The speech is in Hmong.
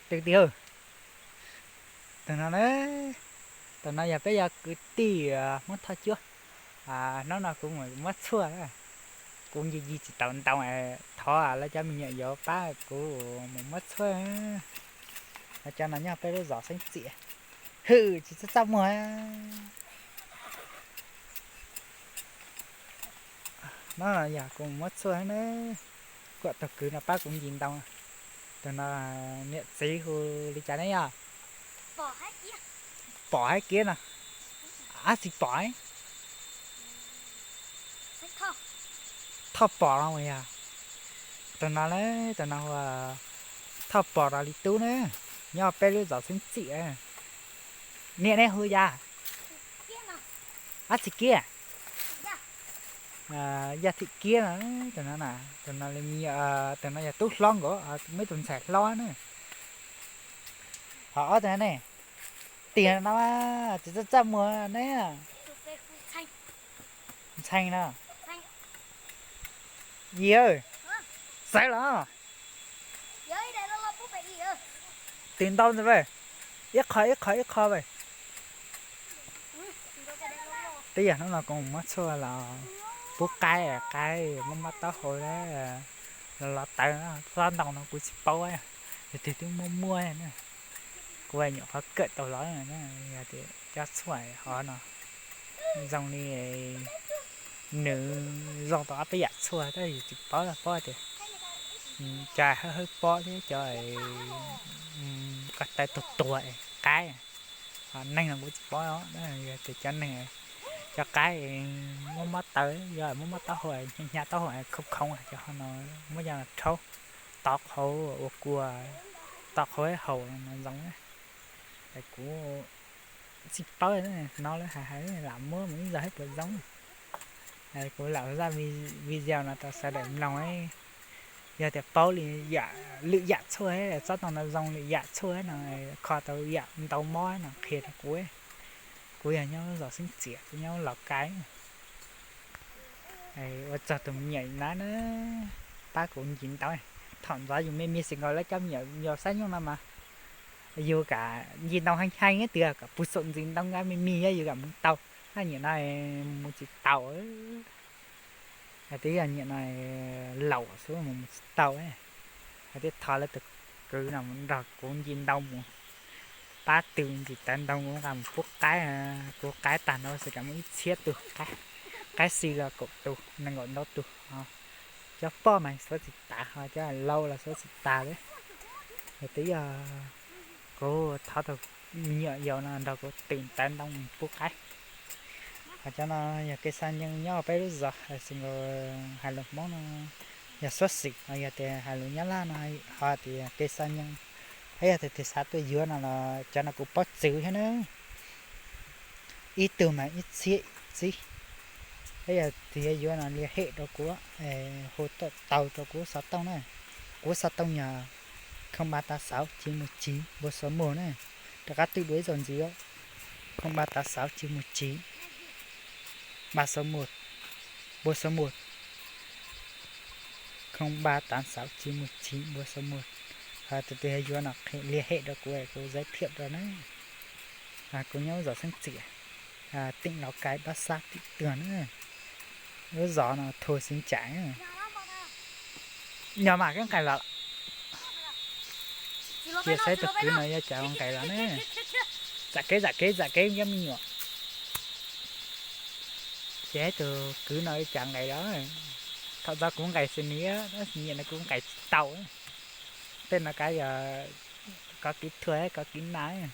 Twg tiag? Tus no na, tus no yog peb cov kwv tij Hmoob Thoj Cuab. Hnub no kuv mus muab tshuaj, kuv ncig ncig tsis tau ntoo, thov lawv cov me nyuam yaus pab kuv mus muab tshuaj. Cov no nyob peb lub zos Xeeb Txiam. Hwm, tsis txaj txaj muag. No yog kuv mus muab tshuaj na, kuv tus kwv no pab kuv ncig ntoo. Tus no niam txiv hu li cas ne yog? Pom Haib Kiab no. Ab, tsis Pom, Thoj Pom no mas yog. Tus no na, tus no hu Thoj Pom no li tub na, nyob peb lub zos Xeeb Txiam. Niam neb hu cas? Ab, tsis Kiab, Yaj Thim Kiab no. Tus no, tus no li, tus no yog tub hlob nkaus, muaj ib tug ntxhais hlob na. Ho ob tug ne, tiag no, tsis txaj txaj muag ne. Ntxhee no. Yig, xaiv los. Twb ntau ntawd, ib qho ib qho ib qho. Twb yog hnub no kuv muab tshuaj los pub qaib, qaib muaj mob taub hau, los los tawv, txhob ntoo no kuv tsis paub, yog twg twb muaj muaj na. Kuv nyuam qhuav kawm tau los, yog tias cov tshuaj hov no zoo li nws zoo tau ob peb yam tshuaj tab sis tsis paub, paub tias cov hawb hawb pob thiab cov ko taw tuag tuag es qaib. Ho neeg no kuv tsis paub, yog tias cov neeg, cov qaib muaj mob taub, yog muaj mob taub hau, hnyav taub hau khoov khoov, cov ho no muab cov no rhaub, tov qhauv ua kua, tov qhauv haus no zoo. Es kuv tsis paub, hnov lawv hais hais lam muab mus ib zaug saib puas zoo. Kuv lam zaj video no rau sawv daws mloog, yog tias paub li lwm yam tshuaj, txhob ntoo no zoo lwm yam tshuaj no, kho tau yam ntau mob no qhia rau kuv. Kuv yog nyob zos Xeeb Txiam, kuv nyob Los Kais. Ua tsaug tus me nyuam na, pab kuv ncig ntoo. Thaum ntxov yus me me xwb nkaus lawv cov me nyuam yaus xab nyooj no mas yus kam ncig ntoo heev heev tiag, kom puag saum ntsis ntoo nqa me me thiab yus kam mus tau. Hais nyiam no mus tsis tau. Hais tias yog nyiam no laus xwb mus mus tsis tau. Hais tias thov lawv tus kwv no mus nrog kuv ncig ntoo mus, pab tw ntsis tav ntoo kuv nqa mus pub qaib, pub qaib tag nrho xwb kam muaj ib txhiab tug qaib, qaib xi los kaum tus, nees nkaum ntau tus. Cov poj mas xuav tsis tas, ho cov laus los xuav tsis tas li. Hais tias yog kuv thov tus me nyuam yaus no nrog kuv tw tav ntoo mus pub qaib. Ho cov no yog kev xa ncees nyob peb lub zos, hais lus Hmoob no yog xuab xim, ho yog tias hais lus Nyab Laj no ho tias kev xa ncees. Yog tias tus xav tuaj yuav no los cov no kuv paub txwv thiab na. Ib tug mas ib txhiab ib txhib. Yog tias yuav no lia hem rau kuv, hu tau rau kuv xov tooj na. Kuv xov tooj yog không ba tám sáu chín một chín bốn số một na. Rov qab twb dua ib zaug ntxiv, không ba tám sáu chín một chín ba số một, bốn số một, không ba tám sáu chín một chín bốn số một. Tus twg yuav no lia hem rau kuv, kuv giới thiệu rau na. Kuv nyob zos Xeeb Txiam, tỉnh Lào Cai, bab sab Tịnh Tường na. Lub zos no Thù Xín Trải. Nyob mas keb nqaij los. Cia saib tus kwv no yuav cas nqaij los ne. Zam kev zam kev zam kev cov me nyuam. Cia saib tus kwv no yuav cas nqaij los. Thaum ntxov kuv nqaij xws ni, tab sis niaj no kuv nqaij tsis tau. Tej no kav yog kov kỹ thuật, kov kỹ năng.